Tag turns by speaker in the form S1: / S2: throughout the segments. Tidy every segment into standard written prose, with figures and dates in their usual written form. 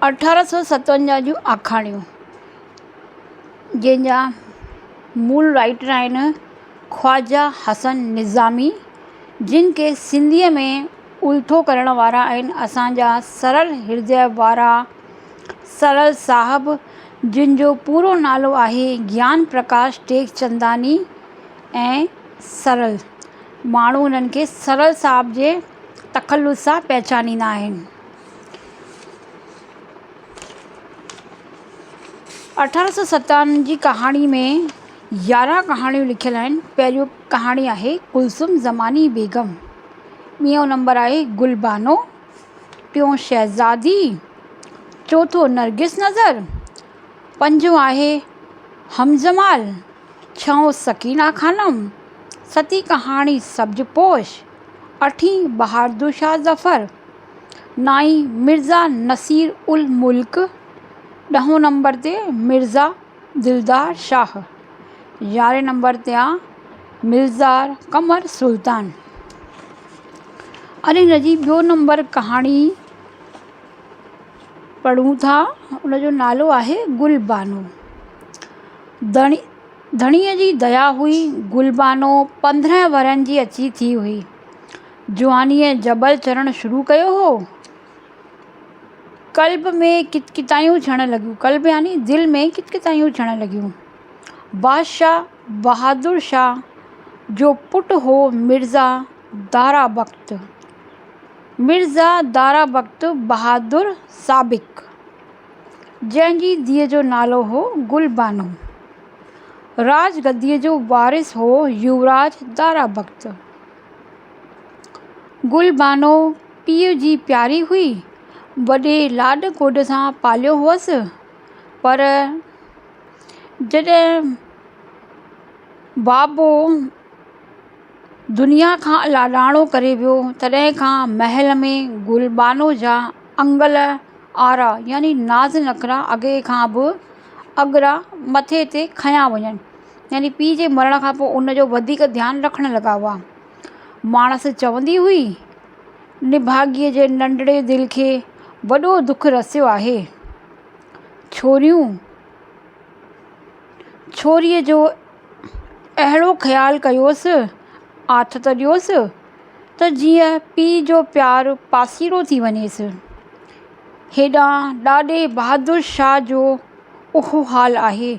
S1: 1857 جون آکاڻيون، جنهن جا مول رائيٽر آهن خواجه حسن نظامي، جن کي سنڌيء ۾ الٿو ڪرڻ وارا آهن اسان جا سرل هردي وارا سرل صاحب، جن جو پورو نالو آهي گيان پرڪاش ٽيڪچنداني ۽ سرل ماڻهو انهن کي سرل صاحب جي تخلص سان پهچانيندا آهن. 1897 جي ڪهاڻي ۾ 11 ڪهاڻيون لکيل آهن. پهريون ڪهاڻي آهي ڪلثوم زماني بيگم، ٻيون نمبر آهي گل بانو، ٽيون شهزادي، چوٿون نرگس نظر، پنجون آهي همجمال، ڇهون سڪينه خانم، ستين ڪهاڻي سبز پوش، اٺين بهادر شاهه ظفر. نائين مرزا نصير الملڪ، ڏهون نمبر تي مرزا دلدار شاهه، يارهين نمبر تي آ مرزا قمر سلطان. ۽ هن جي ٻيو نمبر ڪهاڻي پڙهون ٿا ان جو نالو آهي گل بانو. ڌڻي ڌڻيء جي ديا هئي گل بانو 15 ورهين جي اچي ٿي هئي. جوانيء جبل چڙهڻ شروع ڪيو هو. قلب ۾ ڪتڪتايون ٿيڻ لڳيون. قلب يعني دل ۾ ڪتڪتايون ٿيڻ لڳيون. بادشاهه بهادر شاهه جو پٽ هو مرزا دارا بخت. مرزا دارا بخت بهادر سابق، جنهن جي ڌيء جو نالو هو گل بانو. راج گديء جو وارث هو يوراج دارا بخت. گل بانو پيء جي پياري هئي. وڏي لاڏ ڪوڏ سان پاليو هئس. پر جڏهن بابو دنيا کان لاڏاڻو ڪري ويو، تڏهن کان محل ۾ گل بانو جا انگل آرا يعني ناز نخرا اڳي کان به اڳرا مٿي تي کنيا وڃن. يعني پيء جي مرڻ کان پوء ان جو وڌيڪ ڌيان رکڻ لڳا هئا. ماڻس چوندي هئي، نڀاڳيء جي ننڍڙي دل کي وڏو دک رسيو آهي. ڇوريون ڇوريء جو اهڙو خيال ڪيوس، آٿت ڏيوس ته جيئن پيء جو پيار پاسيرو ٿي وڃيس. هيڏانهن ڏاڏي بهادر شاهه جو اهو حال آهي.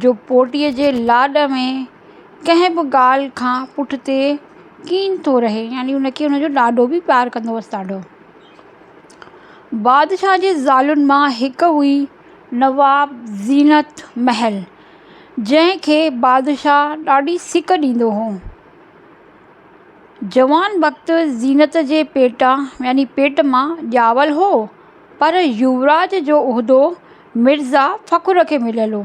S1: جو پوٽي جي لاڏ ۾ ڪنهن به ڳالهه کان پٺتي ڪين ٿو رهي يعني ان کي ان جو ڏاڏو به پيار ڪندو هئس ڏاڍو. بادشاهه جي زالن مان هڪ هئي نواب زينت محل جنهن کي بادشاهه ڏاڍي سڪ ڏيندو هو. جوان وقت زينت جي پيٽان يعني پيٽ مان ڄاول هو پر يوراج جو عهدو مرزا فخر کي مليل هو.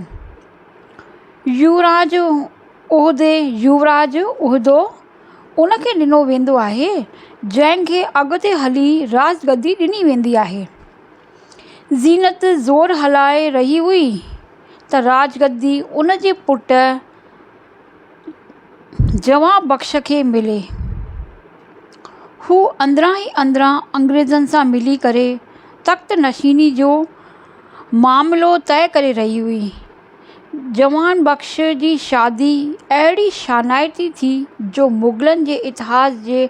S1: يوراج عهدي يوراج عهدو ان کي ڏنو ويندو آهي، جنهن کي اڳتي هلي راج گدي ڏني ويندي آهي. زينت زور هلائي رهي هئي ته راج گدي ان جي پٽ جوان بخش کي ملي. هو اندران ئي اندران انگريزن سان ملي ڪري تخت نشيني جو معاملو طئي ڪري رهي هئي. جوان بخش جي شادي اهڙي شانائتي ٿي جو مغلن جي اتهاس جي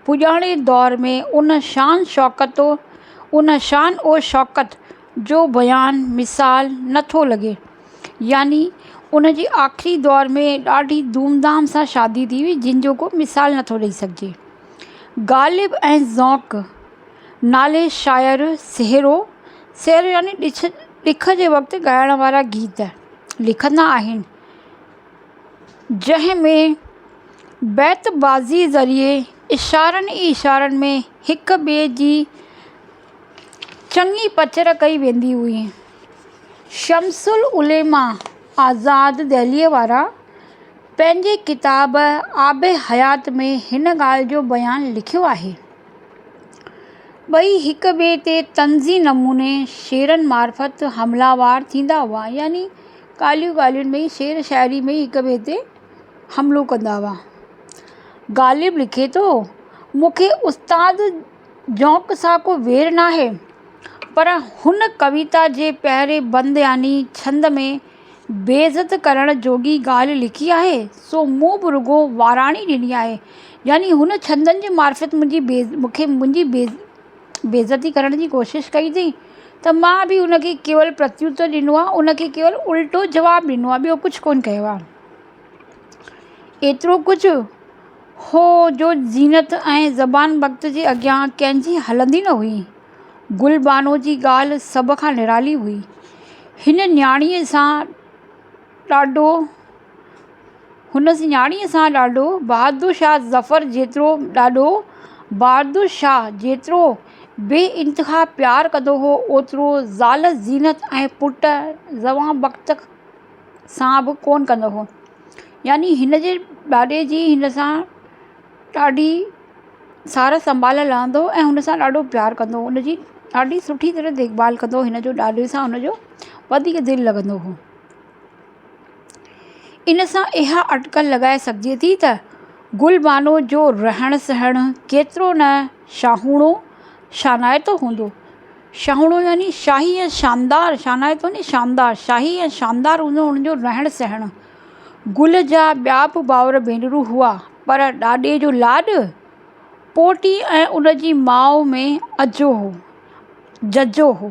S1: پڄاڻي دور ۾ ان شان شوڪت ان شان و شوڪت جو بيان مثال نه ٿو لڳي. يعني ان جي آخري دور ۾ ڏاڍي ڌوم ڌام سان شادي ٿي هئي جن جو ڪو مثال نٿو ڏئي سگهجي. غالب ۽ ذوق نالي شاعر سهرو، سهرو يعني ڏڇ ڏک جي وقت ڳائڻ وارا گيت لکندا آهن جنهن ۾ بيت بازي ذريعي اشارن ئي اشارن ۾ هڪ ٻئي جي چڱي پچر ڪئي ويندي هئي. شمس العلماء آزاد دهليء وارا پنهنجي ڪتاب آب حيات ۾ هن ڳالهه جو بيان لکيو آهي. ٻئي هڪ ٻئي تي طنزي نموني شعرن معرفت حمله وار ٿيندا هئا يعني ڳالهيون ڳالهين ۾ ئي شعر شاعري ۾ ئي هڪ ٻئي تي حملو ڪندا هئا. غالب لکي ٿو، مون کي استاد ذوق سان ڪو وير ناهي. پر هن ڪويتا جي پهرين بند يعني ڇند ۾ بيعزت ڪرڻ جوڳي ڳالهه لکي آهي، سو مون به رڳو واراڻي ڏني آهي. يعني هن ڇندن جي معرفت منهنجي بي مون کي منهنجي بي بيعزتي ڪرڻ جي ڪوشش ڪئي اٿئي ته مان به ان کي ڪيول پرتيوتر ڏنو آهي، ان کي ڪيول الٽو جواب ڏنو آهي، ٻيو ڪجهه ڪونه ڪيو آهي. ايترو ڪجهه هو جو زينت ۽ زبان بخت جي اڳيان ڪنهن جي هلندي نه هئي. گل بانو جي ڳالهه سڀ کان نرالي هئي. هن نياڻيء سان ڏاڍو هن نياڻيء سان ڏاڏو بهادر شاهه ظفر جيترو ڏاڏو بهادر شاهه جيترو بي انتها پيار ڪندو هو، اوترو زال زينت ۽ پٽ زوان بخت سان به ڪونه ڪندو هو. يعني هن جي ڏاڏي جي هن سان ڏاڍي سار سنڀال لهندو هو ۽ هن سان ڏاڍو پيار ڪندو هو هن جي ڏاڍي سٺي طرح ديک ڀال ڪندو هو هن جو ڏاڏي سان هن جو وڌيڪ دل لڳندو هو. ان سان اها اٽڪل لڳائي سگهجي ٿي ته گل بانو جو رهڻ سهڻ ڪيترو نه شاهوڻو شانائتو هوندو. شاهوڻو يعني شاهي ۽ شاندار شانائتو يعني شاندار شاهي ۽ شاندار هوندو هن جو رهڻ سهڻ. گل جا ٻيا به ڀائر ڀينرون هئا پر ڏاڏي جو لاڏ پوٽي ۽ ان جي ماء ۾ اجهو هو ججهو هو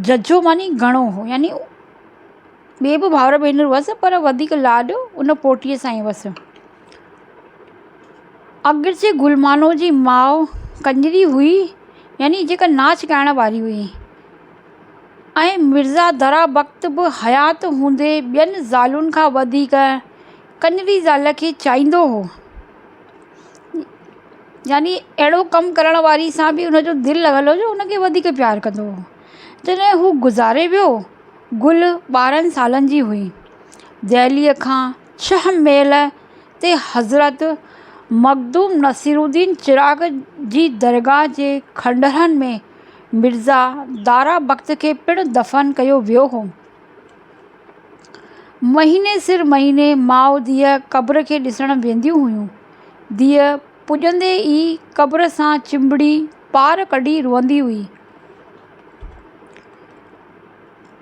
S1: ججهو معني گهڻو هو يعني ٻئي به ڀائر ڀينرون هئس پر وڌيڪ لاڏ ان پوٽي سان ئي هئس. اگرچه گل مانو جي ماء ڪڃري هئي يعني جيڪا ناچ ڳائڻ واري هئي. ۽ مرزا درا بخت به حيات هوندي ٻين زالن کان وڌيڪ ڪڃري زال کي چاهيندو هو. يعني اهڙو ڪم ڪرڻ واري سان به هن جو دل لڳل هو جو هن کي وڌيڪ پيار ڪندو هو. جڏهن هو گذاري ويو، گل 12 سالن جي هئي. دهليء کان ڇهه ميل تي حضرت مخدوم نصيرالدين چراغ جي درگاهه جي کنڊرن ۾ مرزا دارا بخت کي پڻ دفن ڪيو ويو هو. مهيني سر مهيني ماء ڌيء قبر کي ڏسڻ وينديون هيون. ڌيء پڄندي ئي قبر سان چنبڙي پار ڪڍي روئندي هئي.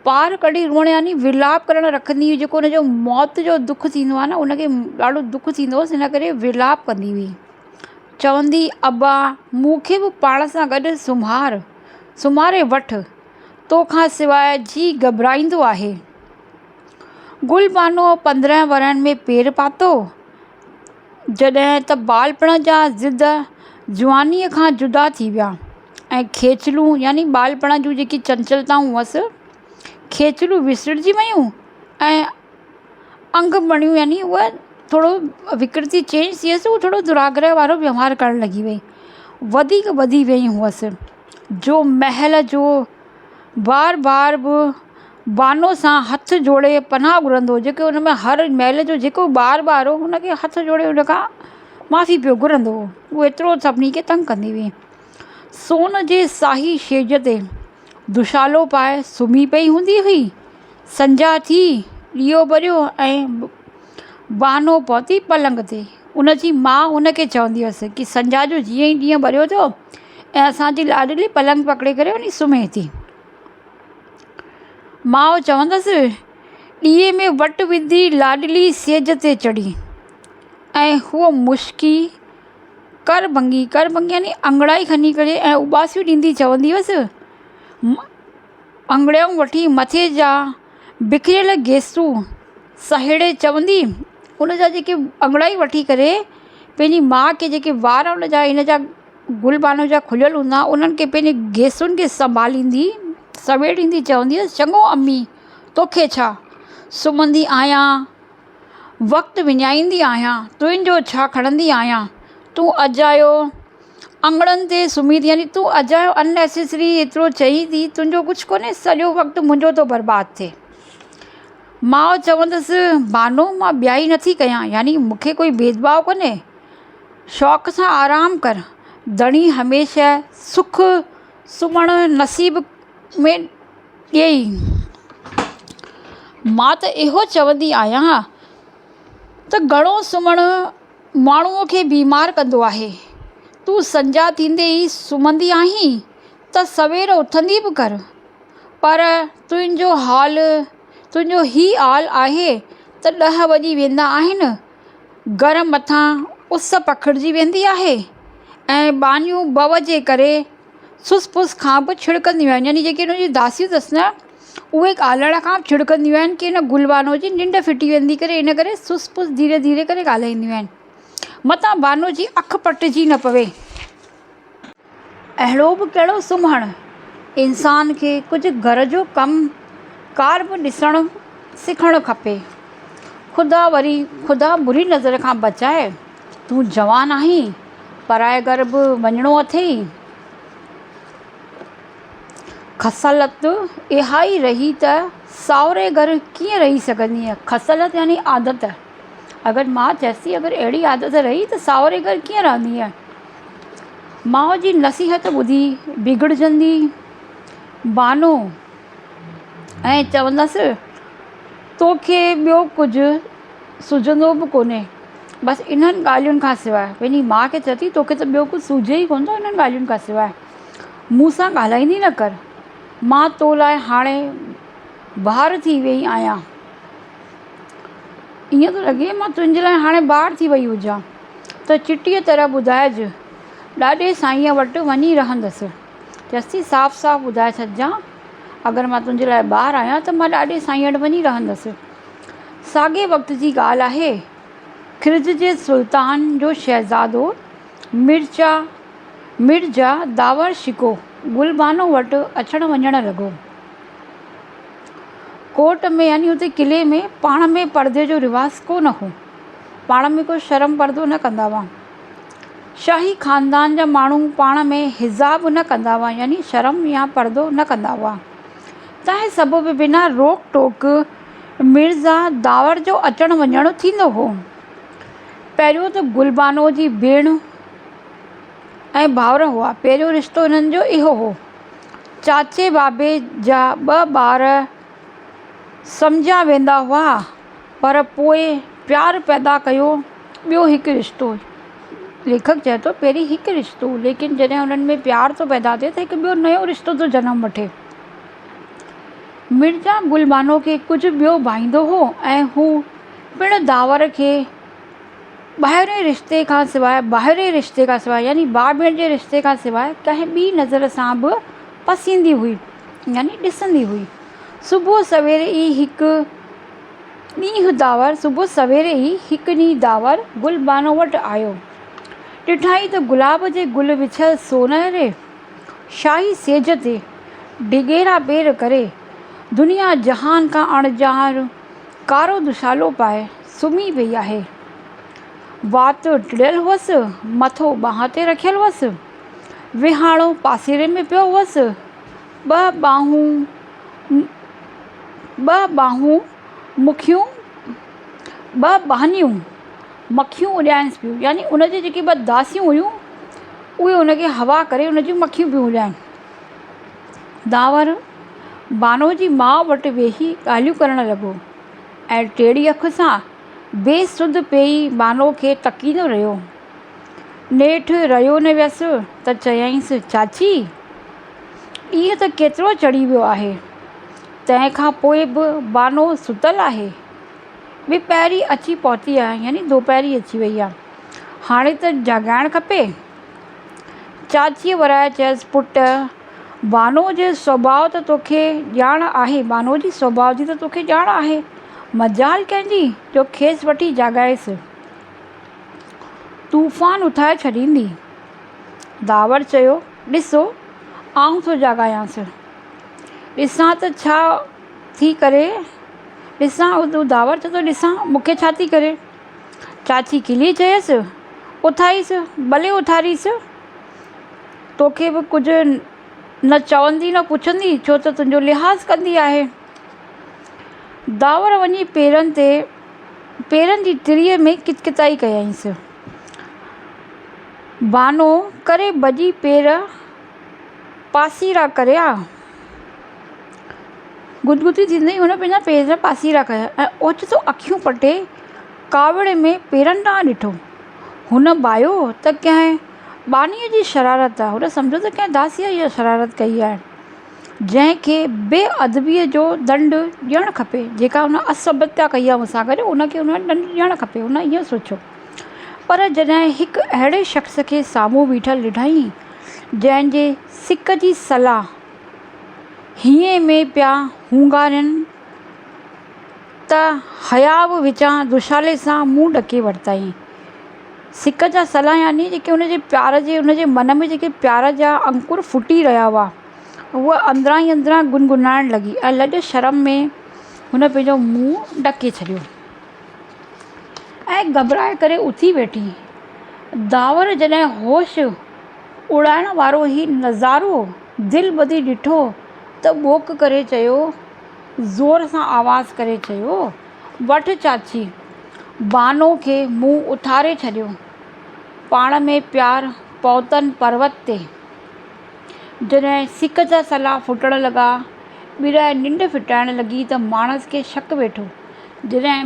S1: پار ڪڍي روئڻ يعني ولاپ ڪرڻ رکندي هئي جيڪو ان جو موت جو دک ٿيندو آهي نه ان کي ڏاڍو دک ٿيندو هئس ان ڪري ولاپ ڪندي هئي. چوندي، ابا، مون کي به پاڻ سان گڏ سمهار، سمهاري وٺ، تو کان سواء جيء گهٻرائيندو آهي. گل بانوء 15 ورهين ۾ پير پاتو، جڏهن ته ٻالپڻ جا ضد جوانيء کان جدا ٿي ويا ۽ کيچلون يعني ٻالپڻ جون جيڪي چنچلتائون هئس، کيچلون وسرجي ويون ۽ انگ بڻيون يعني اها ٿورو وڪرتي چينج ٿي ويس هو ٿورو دراگرهه وارو ويوهار ڪرڻ لڳي وئي وڌيڪ وڌي وئي هئس جو محل جو بار بار به بانو سان هٿ جوڙي پناهه گهرندو هو جيڪي ان ۾ هر محل جو جيڪو ٻار ٻار هو ان کي هٿ جوڙي ان کان معافي پيو گهرندو هو اهو ايترو سڀني کي تنگ ڪندي هئي سون جي ساهي شيج تي دوشالو پائي سمهي پئي هوندي هئي. سنجها ٿي، ڏيئو ٻريو ۽ بانو پهتي پلنگ تي. ان جي ماء هن کي چوندي هيس ڪي سنجها جو جيئن ئي ڏينهن ٻريو ٿيو ۽ اسان جي لاڏلي پلنگ پڪڙي ڪري وڃي سمهي ٿي. ماء چوندس، ڏيئي ۾ وٽ وڌي لاڏلي سيج تي چڙهي ۽ هوء مشڪي ڪر ڀنگي، ڪر ڀنگي يعني انگڙائي کڻي ڪري ۽ اٻاسيون ڏيندي چوندي هيس، انگڙيون وٺي مٿي جا بکريل گيسون سهيڙي چوندي، ان جا جيڪي انگڙائي وٺي ڪري پنهنجي ماء کي جيڪي وار ان جا هن جا گل بانو جا کليل هوندا انهن کي پنهنجي گيسن کي سنڀاليندي سويڙيندي چوندي هيس، چڱو امي توکي ڇا سمهندي آهيان. وقت وڃائيندي آهيان، تنهنجو ڇا کڻندي آهيان، تون اجايو اڱڻن تي سمهي ٿي يعني تون اجايو Unnecessary ايترو چئين ٿي، تنهنجو ڪجهه ڪونهي سڄو وقت منهنجو ٿو برباد ٿئي. ماء چوندس، بانو مان ٻيائي نٿي ڪيان يعني مون کي ڪوئي ڀيد ڀاء ڪونهي، شوق سان آرام ڪر، ڌڻي هميشه سک سمهڻ نصيب ۾ ڏئي. مان ته اهو چوندي آهيان ته گهڻو سمهڻ ماڻهوء کي بيمار ڪندو آهي. تون سنجها ٿيندي ئي سمهندي آهين ته ته سوير اٿندي به ڪر، پر تنهنجو حال، تنهنجو هي حال آهي ته ڏهه وڄي ويندا آهن، گهر مٿان اس پکڙجي ويندي آهي ۽ ٻانهيون ڀؤ جي ڪري سس پس کان به ڇڙڪنديون آهن يعني جيڪي هن جون داسيون اٿس نه اهي ڳالهائڻ کان به ڇڙڪنديون آهن ڪي هن گل بانو جي ننڊ ڦٽي ويندي ڪري ان ڪري سس پس ڌيري ڌيري ڪري ڳالهائينديون آهن متان بانو جي اک پٽجي نه پوي. اهڙو به ڪهڙو سمهڻ، انسان کي ڪجهه گهر جو ڪم ڪار به ڏسڻ سکڻ کپي. خدا وري خدا بري نظر کان بچائي، تون جوان آهين، پرائي گهر به وڃڻو اٿئي. خصلت اها ئي رهي ته ساهري گهر ڪيئن رهي سگهندينء؟ خصلت يعني عادت. اگر ماء چيس ٿي اگر اهڙي عادت رهي ته ساهري گهر ڪيئن رهندينء؟ ماء جي نصيحت ٻڌي بگڙجندي بانو ۽ چوندس توکي ٻيو ڪجهه سجهندو به ڪونهي بس انهن ڳالهين کان سواء پنهنجي ماء کي چئي ٿي توکي ته ٻيو ڪجهه سجهي ئي ڪونه ٿو انهن ڳالهين کان سواء مون سان ڳالهائيندي نه ڪر مان تو لاء هاڻي بار ٿي ويئي آهيان ائين ٿو لڳي مان تنهنجي لاء هاڻي بار ٿي وئي هجان ته چٽيء طرح ٻڌائج، ڏاڏي سائينء وٽ وڃي رهندس. چيس ٿي، صاف صاف ٻڌائي ڇڏجان، اگر مان تنهنجي لاء بار آهيان ته مان ڏاڏي سائينء وٽ وڃي رهندس. ساڳئي وقت جي ڳالهه آهي، خرج جي سلطان جو شهزادو مرچا مرزا داور شڪوه گل بانو وٽ اچڻ وڃڻ لڳو. ڪوٽ ۾ يعني اتي قلعي ۾ پاڻ ۾ پردي جو رواج ڪو نه هو. پاڻ ۾ ڪو شرم پردو نه ڪندا هئا. شاهي خاندان جا ماڻهو پاڻ ۾ حجاب نه ڪندا هئا يعني شرم يا پردو نه ڪندا هئا. تنهن سبب بنا روڪ ٽوڪ مرزا داور جو اچڻ وڃڻ ٿيندو هو. پهريون ته گل بانو جي ڀيڻ ۽ ڀائر هئا. پهريون رشتو هنن جو اهو هو. چاچي بابي جا ٻه ٻار سمجهيا ويندا هئا. پر پوء پيار پيدا ڪيو ٻيو هڪ رشتو. ليکڪ چئي ٿو پهرين هڪ رشتو ليڪن جڏهن انهن ۾ پيار ٿو پيدا ٿئي ته هڪ ٻيو نيو رشتو ٿو جنم وٺي. مرزا گل بانو کي ڪجهه ٻيو ڀائيندو هو ۽ هو پڻ داور کي ٻاهرين رشتي کان سواء ٻاهرين رشتي کان سواء يعني ڀاء ڀيڻ جي رشتي کان سواء ڪنهن ٻي نظر سان به پسيندي هئي يعني ڏسندي هئي. صبح سوير ئي هڪ ڏينهن داور صبح سوير ئي هڪ ڏينهن داور گل بانو وٽ آيو. ڏٺائين ته گلاب جي گل وڇيل سونهري شاهي سيج تي ڊگهيرا پير ڪري، دنيا جهان کان اڻڄاڻ ڪارو دشالو پائي سمهي پئي آهي. وات ٽڙيل هئس، مٿو ٻانهن تي رکيل هئس، ويهاڻو پاسيري ۾ پيو هئس. ٻه ٻانهون ٻه ٻانهون مکيون ٻه ٻانهيون مکيون اڏائينس پيون يعني ان جي جيڪي ٻه داسيون هيون اهي ان کي هوا ڪري ان جون مکيون پيون اڏائين. داور بانو جي ماء وٽ ويهي ڳالهيون ڪرڻ لڳو ۽ ٽيڙي اک سان بي سڌ پئي بانو کي تڪيندو رهيو. نيٺ رهيو نه ويس ته چيائينس، چاچي! ڏينهن ته ڪيترو چڙهي ويو آهي، تنهن کان پوء به بانو ستل آهي. ٻپهري اچي پهتي آهي يعني دوپهري اچي وئي آهي. هاڻي ته جاڳائڻ کپي. چاچيء ورائي چيس، پٽ! بانو جي سوڀاء ته توکي ڄاڻ آهي، بانو جي سوڀاء جي ته توکي ڄاڻ آهي. مجال ڪنهن جي جو کيس وٺي جاڳائيس. طوفان اٿائي ڇڏيندي. داور چيو، ڏسو، آئون ٿو جاڳايانس. ڏسان ته ڇا ٿي ڪري. ڏسان، داور چئي ٿو، ڏسان، مون کي ڇا ٿي ڪري. چاچي کلي چيس، اٿائيس، ڀلي اٿاريس. توکي به ڪجهه نه چوندي نه پڇندي، ڇو ته تنهنجو لحاظ ڪندي آهي. داور وڃي پيرن تي پيرن جي تريء ۾ ڪتڪتائي ڪيائينس. بانو ڪري ڀڄي پير پاسيرا ڪريا. گدگدي ٿيندي هن پنهنجا پير پاسيرا ڪيا ۽ اوچتو اکيون پٽي ڪاوڙ ۾ پيرن ڏانهن ڏٺو. هن ڀانيو ته ڪنهن ٻانهيء جي شرارت، هن سمجهيو ته ڪنهن داسيء اها شرارت ڪئي آهي، جنهن کي بي ادبيء جو ڏنڊ ڏيڻ کپي، جيڪا هن اسڀيتا ڪئي آهي مون سان گڏ، ان کي ان ڏنڊ ڏيڻ کپي، هن ائين سوچيو. پر جڏهن هڪ اهڙي شخص کي سامهون بيٺل ڏٺائين، جنهن جي سڪ جي صلاح هينئين ۾ پيا هونگارين ته حياء وچان دشالي سان منهن ڍڪي ورتائين. سڪ جا سلا يعني جيڪي ان جي پيار جي ان جي من ۾ جيڪي پيار جا انڪر ڦٽي رهيا هئا هوء اندران ئي اندران گنگنائڻ لڳي ۽ لڄ شرم ۾ هن پنهنجو منهن ڍڪي ڇڏيو ۽ گهٻرائي ڪري اٿي ويٺي. داور جڏهن هوش اڙائڻ وارو هي نظارو دل ٻڌي ڏٺو ته ٻوڪ ڪري چيو، زور سان آواز ڪري چيو، وٺ چاچي! بانو کي مون اٿاري ڇڏيو. پاڻ ۾ پيار پوتن پروت تي. جڏهن سڪ جا سلا ڦٽڻ لڳا، ٻرائي ننڊ ڦٽائڻ لڳي ته ماڻس کي شڪ ويٺو. جڏهن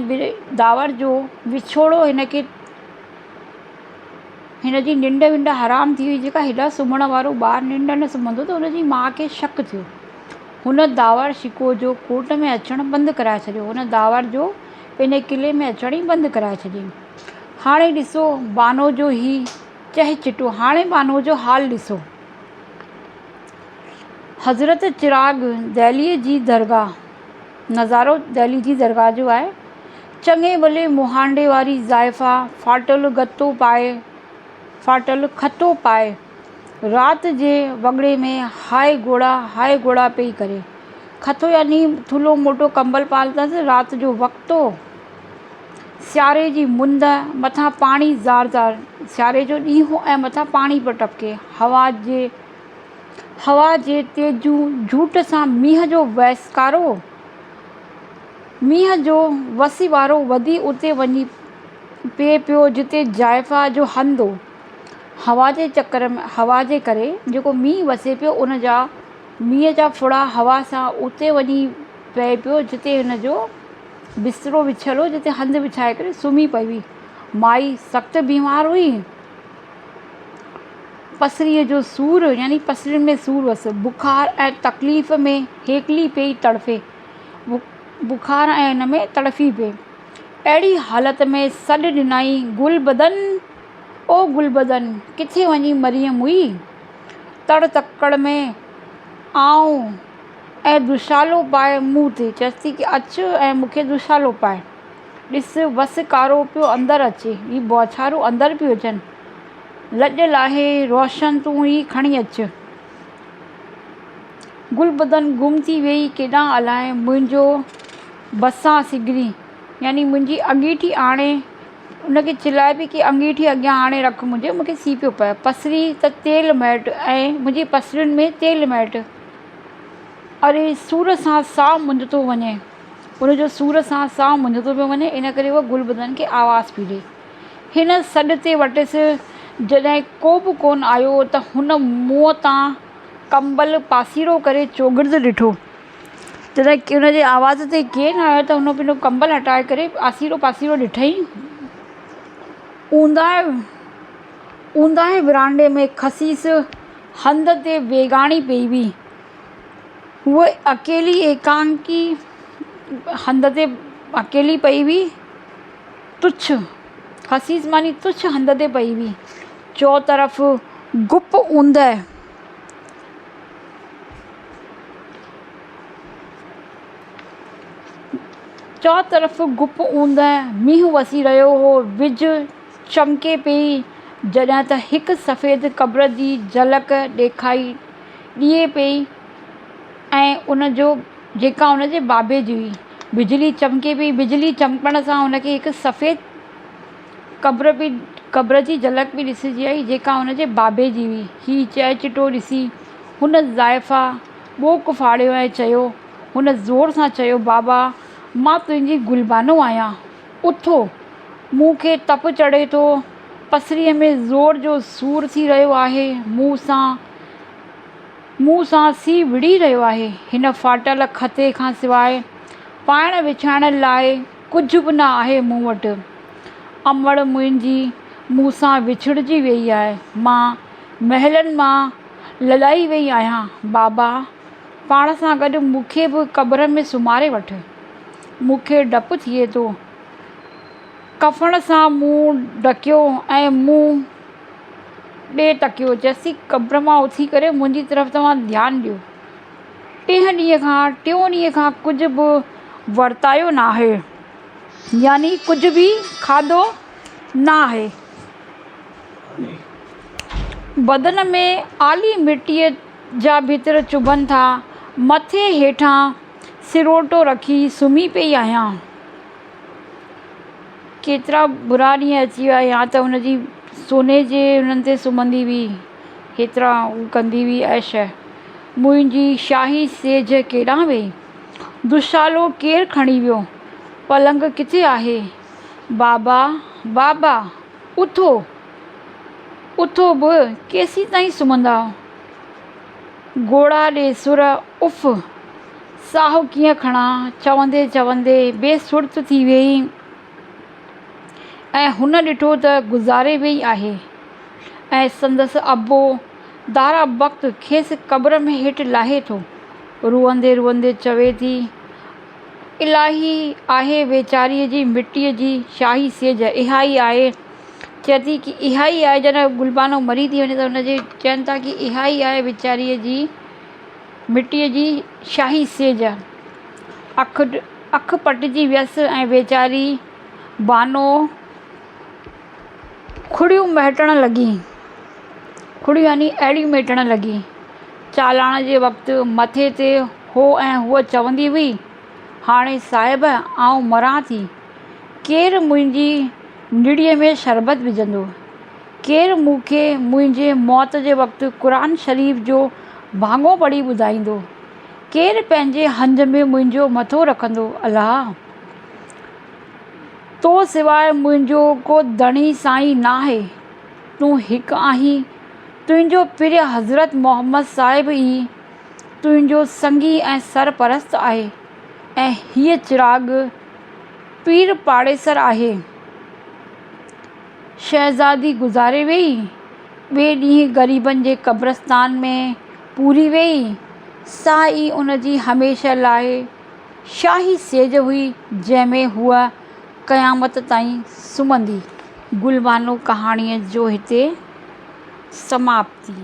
S1: داور جو وڇوڙو هن کي هن جي ننڊ ونڊ حرام ٿي وئي جيڪا هيڏا سمهڻ وارو ٻار ننڊ نه سمهندو ته هن جي ماء کي شڪ ٿيو. هن داور شڪوه جو ڪوٽ ۾ اچڻ بند ڪرائي ڇڏيو. هن داور جو پنهنجي قلعي ۾ اچڻ ئي بند ڪرائي ڇڏيائين. هاڻي ڏسو بانو جو هي چهه چٽو، هاڻي بانو جو حال ڏسو. حضرت چراغ دهليء جي درگاهه، نظارو دهلي جي درگاهه جو آهي. چڱي ڀلي مهانڊي واري زائفا ڦاٽل گتو پائي، ڦاٽل کٿو پائي، رات جي وڳڙي ۾ هاء گهوڙا هاء گهوڙا پئي ڪري. کٿو يعني ٿلهو موٽو ڪمبل پاتل اٿس. رات جو وقت هو. سياري جي مند، مٿان پاڻي زار زار. سياري جو ڏينهن هو ۽ مٿان پاڻي پيو ٽپڪي. هوا جي هوا جي تيزون جهوٽ سان مينهن جو ويسڪارو، مينهن جو وسيوارو وڌي اتي وڃي پئي پيو جتي زائفا جو هنڌ هو. هوا جي چڪر ۾ هوا جي ڪري جيڪو مينهن وسي پيو ان جا مينهن جا ڦڙا هوا سان اتي وڃي پئي پيو جتي هن جو بسترو وڇيل هو جتي هنڌ وڇائي ڪري سمهي پئي هئي. مائي سخت بيمار هئي. پسريء جو سور يعني پسرين ۾ سور هئس. بخار ۽ تڪليف ۾ هيڪلي پئي تڙڦي. بخار ۽ ان ۾ تڙڦي پئي. اهڙي حالت ۾ سڏ ڏنائين گلبدن! او گلبدن! ڪٿي وڃي مرين موئي؟ تڙ تڪڙ ۾ آء ۽ دوشالو پاء مون تي. چيس ٿي ڪي اچ ۽ مون کي دوشالو پاء. ڏس وس ڪارو پيو اندر اچي. هي بوڇارون اندر پيون اچن. لڄ لاهي روشن تون ئي کڻي اچ. گلبدن گم ٿي ويئي ڪيڏانهن الائي منهنجو بسان سگري يعني منهنجي انگيٺي آڻي ان کي چلائي پئي ڪي انگيٺي اڳيان آڻي رک منهنجي مون کي سي پيو پئي پسري ته تيل ميٽ ۽ منهنجي پسرين ۾ تيل ميٽ اري سور سان ساهه منهنجو ٿو وڃي ان جو سور سان ساهه منهنجو ٿو پيو وڃي ان ڪري هوء گلبدن کي آواز پئي ڏئي هن سڏ تي وٽس جڏهن ڪو به ڪونه آيو ته هن منهن تان ڪمبل پاسيرو ڪري چوگرد ڏٺو جڏهن ان جي آواز تي ڪير نه آيو ته هن پنهنجو ڪمبل هٽائي ڪري آسيرو پاسيرو ڏٺائين. اونداهي اونداهي ورانڊي ۾ خسيس هنڌ تي ويڳاڻي پئي هئي. هوء اڪيلي ايڪانڪي هنڌ تي اڪيلي پئي هئي. تڇ خسيس معني تڇ هنڌ تي پئي هئي. چؤطرف گپ اوندهه. چؤطرف گپ اوندهه، مينهن وسي رهيو هو، وڄ چمڪي پئي، جڏهن ته هڪ سفيد قبر جي جهلڪ ڏيکائي ڏئي پئي ۽ ان جو جيڪا ان جي بابي جي هئي. بجلي چمڪي پئي، بجلي چمڪڻ سان هن کي هڪ سفيد قبر به قبر جي جهلڪ به ڏسجي آئي جيڪا هن جي بابي جي هئي. هي چهچٽو ڏسي هن زائفا ٻوڪ ڦاڙيو ۽ چيو، هن زور سان چيو، بابا، مان تنهنجي گلبانو آهيان. اٿو، مون کي تپ چڙهي ٿو، پسريء ۾ زور جو سور ٿي رهيو آهي، مون سان مون سان سيء وڙهي رهيو آهي. هن ڦاٽل کٿي کان سواء پائڻ وڇائڻ لاء ڪجهه به نه آهي مون وٽ. امڙ منهنجي مون سان وڇڙجي ويئي آهي. مان. محلن مان لڏائي ويئي آهيان. بابا، پاڻ سان گڏ مون کي به قبر ۾ سمهاري وٺ. مون کي ڊپ ٿئي ٿو. ڪفڻ سان منهن ڍڪيو ۽ مون ڏي تڪيو. جيسين قبر مان اٿي ڪري منهنجي طرف توهان ڌيان ڏيو. ٽيهن ڏينهن کان ٽيون ڏينهن کان ڪجهه به ورتايو ناهي. يعني ڪجهه به کاڌو ناهي. بدن ۾ آلي مٽيء جا ڀتر چڀن ٿا. مٿي هيٺان سروٽو رکي سمهي پيئي آهيان. ڪيترا برا ڏينهن اچي ويا يا ته هن جي سوني جي انهن تي سمهندي هئي هيترا هو ڪندي هئي عيش. منهنجي شاهي سيج ڪيڏانهن ويئي؟ دوشالو ڪير کڻي ويو؟ پلنگ ڪٿي آهي؟ بابا! بابا! اٿو! اٿو به ڪيسيتائين سمهندا؟ گهوڙا ڏي سر، اف! ساهه ڪيئن کڻان؟ چوندي چوندي بي سرت ٿي ويئي ۽ هن ڏٺو ته گذاري ويئي آهي ۽ سندس ابو دارا بخت کيس قبر ۾ هيٺ لاهي ٿو. روئندي روئندي چوي ٿي، الاهي آهي ويچاريء جي مٽيء جي شاهي سيج، اها ئي آهي. چئي ٿي ڪي اها ئي آهي جڏهن گلبانو مري ٿي وڃي ته ان جي چون ٿا ڪي اها ئي آهي ويچاريء جي مٽيء جي شاهي سيج. اک اک پٽجي ويس ۽ ويچاري بانو کڙيون مهٽڻ لڳي. کڙيون يعني اهڙيون مهٽڻ لڳي. چالاڻ جي وقت مٿي تي هو ۽ هوء چوندي هئي، هاڻي صاحب آئون مران ٿي. ڪير منهنجي نڙيء ۾ شربت وجهندو؟ ڪير مون کي منهنجي موت جي وقت قرآن شريف جو ڀاڱو پڙهي ٻڌائيندو؟ ڪير پنهنجي هنج ۾ منهنجو مٿو رکندو؟ الله! تو سواء منهنجو ڪو ڌڻي سائين ناهي. تون هڪ آهين. تنهنجو پرين حضرت محمد صاحب ئي تنهنجو سنگي ۽ سرپرست آهي ۽ هيء چراغ پير پاڙيسر آهي. شهزادي گذاري ويئي. ٻئي ڏينهن غريبن جي قبرستان ۾ پوري ويئي. سا ئي ان جي هميشه لاء شاهي سيج هئي، جنهن ۾ هوء قيامت تائين سمهندي. گلبانو ڪهاڻيء جو هتي سماپتي.